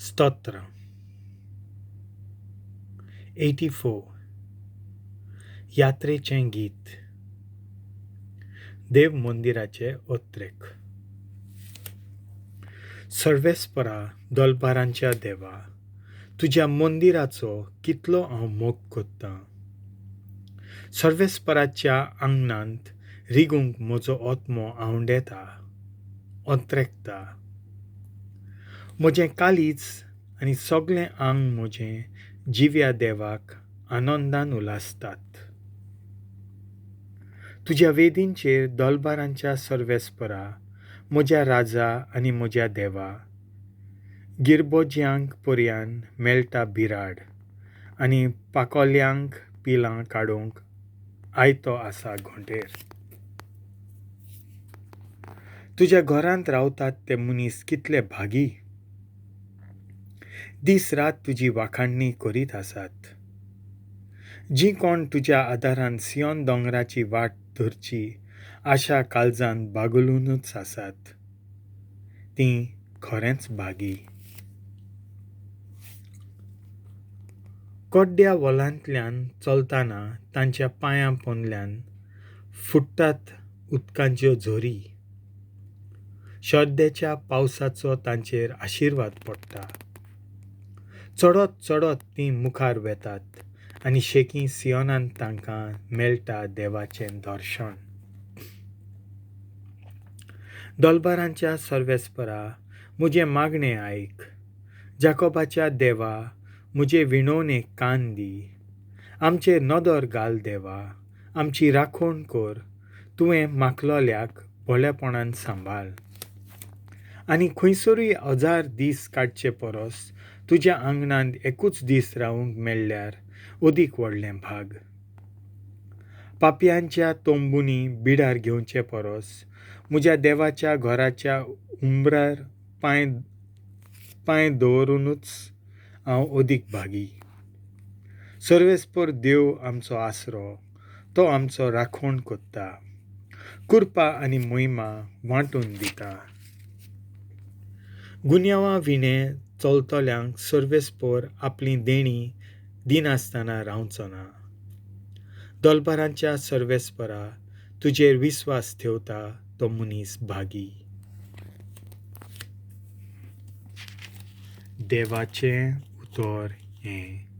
स्तोत्रां. 84. यात्रेचें गीत. देव मंदिराचे ओत्रेक. सर्वेस्परा दलबारांच्या देवा, तुज्या मंदिराचो कितलो हांव मोग कोत्तां. सर्वेस्पराच्या आंगणांत रिगूंक म्हजो आत्मो आंवडेता, ओत्रेकता. म्हजें काळीज आनी सगळें आंग म्हजें जिव्या देवाक आनंदान उल्हासतात. तुज्या वेदींचेर दलबारांच्या सर्वेस्परा, म्हज्या राजा आनी म्हज्या देवा, गिरबोज्यांक पर्यान मेळटा बिराड आनी पाकोल्यांक पिलां काडूंक आयतो आसा घोंटेर. तुज्या घरांत रावतात ते मनीस कितले भागी, दीस रात तुजी वाखाणणी करीत आसात. जीं कोण तुज्या आदारान सियोन दोंगराची वाट धरची आशा काळजान बागुलूनच आसात, तीं खरेंच भागी. कोड्ड्या वोलांतल्यान चलतना तांच्या पांयां पोंदल्यान फुट्टात उदकांच्यो झरी. श्रद्धेच्या पावसाचो तांचेर आशिर्वाद पडटा. चडत चडत तीं मुखार वेतात आनी शेकी सियोनांत तांकां मेळटा देवाचें दर्शन. दलबारांच्या सर्वेस्परा, म्हजें मागणें आयक. जाकोबाच्या देवा, म्हजे विणवणेक कान दी. आमचेर नदर घाल देवा, आमची राखण कर. तुवें मागलोल्याक भोलेपणान सांबाळ. आनी खंयसरूय 1000 दीस काडचे परस तुज्या आंगणांत एकूच दीस रावूंक मेळ्ळ्यार अदीक व्हडलें भाग. पापयांच्या तंबूंनी बिडार घेवचे परस म्हज्या देवाच्या घराच्या उंबरार पांय दवरुनूच हांव अदीक भागी. सर्वेस्पर देव आमचो आसरो, तो आमचो राखण कोत्ता, कृपा आनी मोहिमा वांटून दिता. गुन्यांवा विणें चलतल्यांक सर्वेस्पर आपलीं देणीं दिनासतना रावचो ना. दलबारांच्या सर्वेस्परा, तुजेर विस्वास ठेवता तो मनीस भागी. देवाचें उतर हें.